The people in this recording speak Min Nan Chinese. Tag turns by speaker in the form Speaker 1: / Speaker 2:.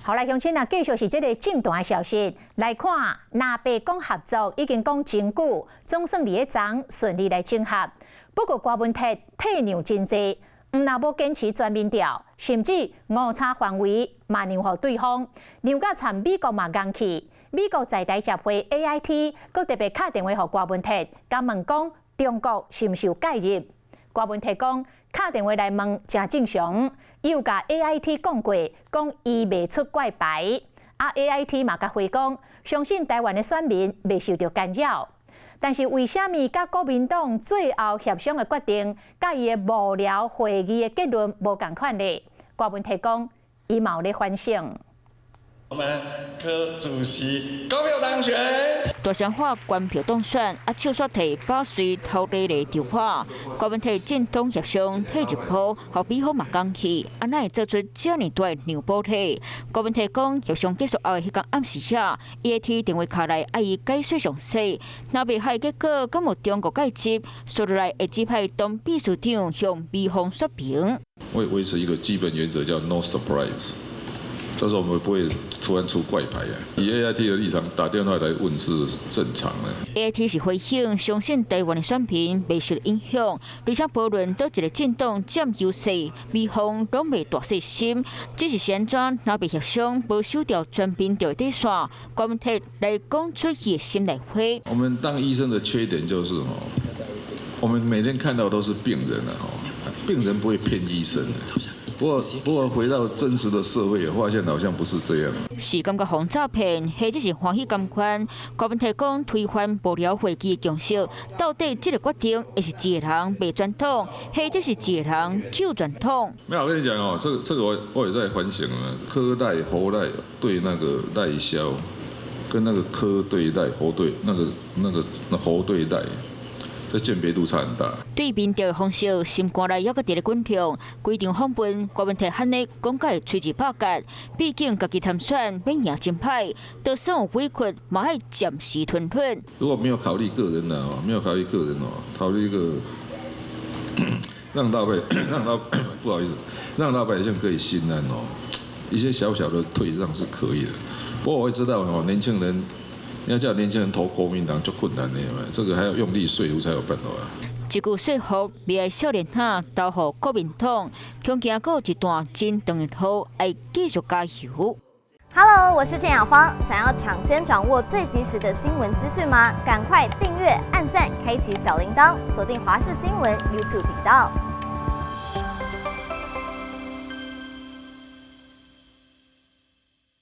Speaker 1: 好來，鄉親啊，繼續是這个政壇的消息來看，藍白講合作已經講真久，總算佇咧昨順利來整合。不過郭文鐵退讓真濟，毋但無堅持全民調，甚至誤差範圍嘛讓予對方，讓甲參美國嘛𤢪去。美國在台協會 AIT 閣特別敲電話予郭文鐵，共問講中國是毋是有介入？郭文鐵講敲電話來問誠正常，伊有共 AIT 講過，講伊袂出怪牌。啊，AIT 嘛共回講，相信台灣的選民袂受著干擾。但是為啥物佮國民黨最後協商的決定，佮伊的幕僚會議的結論無仝款呢？郭文鐵講，伊嘛有咧反省。
Speaker 2: 我們柯主席高票當選，
Speaker 3: 大聲喊懸票當選，啊手煞提把隨頭咧咧就破。郭文鐵政黨協商退一步，予美方嘛講去，啊哪會做出遮爾大的讓步體？郭文鐵講協商結束後的彼工暗時遐，AIT 電話敲來，愛伊解說詳細，若袂合結果，敢有中國介入，紲落來會指派董秘書長向美方說明。
Speaker 4: 我維持一個基本原則，叫 no surprise。就是我們不會突然出怪牌啊！以 AIT 的立場打電話來問是正常的。
Speaker 3: AIT 是回應，相信台灣的選民袂受影響，而且無論佗一个政黨佔優勢，美方攏袂大細心，只是按怎藍白協商無守著全民調的底線，郭文鐵來講出伊的心內話。
Speaker 4: 我們當醫生的缺點就是哦，我們每天看到都是病人啊，病人不會騙醫生。不過回到真實的社會，發現好像不是這樣。
Speaker 3: 是感覺予詐騙，或者是歡喜甘願？郭文鐵講推翻幕僚會議的共識，到底這个決定會是一个人罵傳統，或者是一个人救傳統？
Speaker 4: 沒有，我跟你講哦，這個我也在反省啊。柯賴侯賴對那個賴蕭，跟那個柯對賴侯對那侯對賴。這鑑別度差很大。
Speaker 3: 對民調的方式，心肝內猶閣佇咧滾動。規場訪問，郭文鐵喊咧講甲會喙舌拍結。畢竟家己參選欲贏真歹，就算有委屈，嘛愛暫時吞吞。
Speaker 4: 如果沒有考慮個人的哦，沒有考慮個人哦，考慮一個讓老百讓老不好意思，讓老百姓可以心安哦，一些小小的退讓是可以的。不過我會知道哦，年輕人。你要叫年輕人投國民黨就困難了，這個還要用力說服才有辦法。
Speaker 3: 一句說服未來少年仔投予國民黨，恐驚閣有一段真長的路，愛繼續加油。
Speaker 5: Hello，我是鄭雅芳，想要搶先掌握最及時的新聞資訊嗎？趕快訂閱、按讚、開啟小鈴鐺，鎖定華視新聞 YouTube 頻道。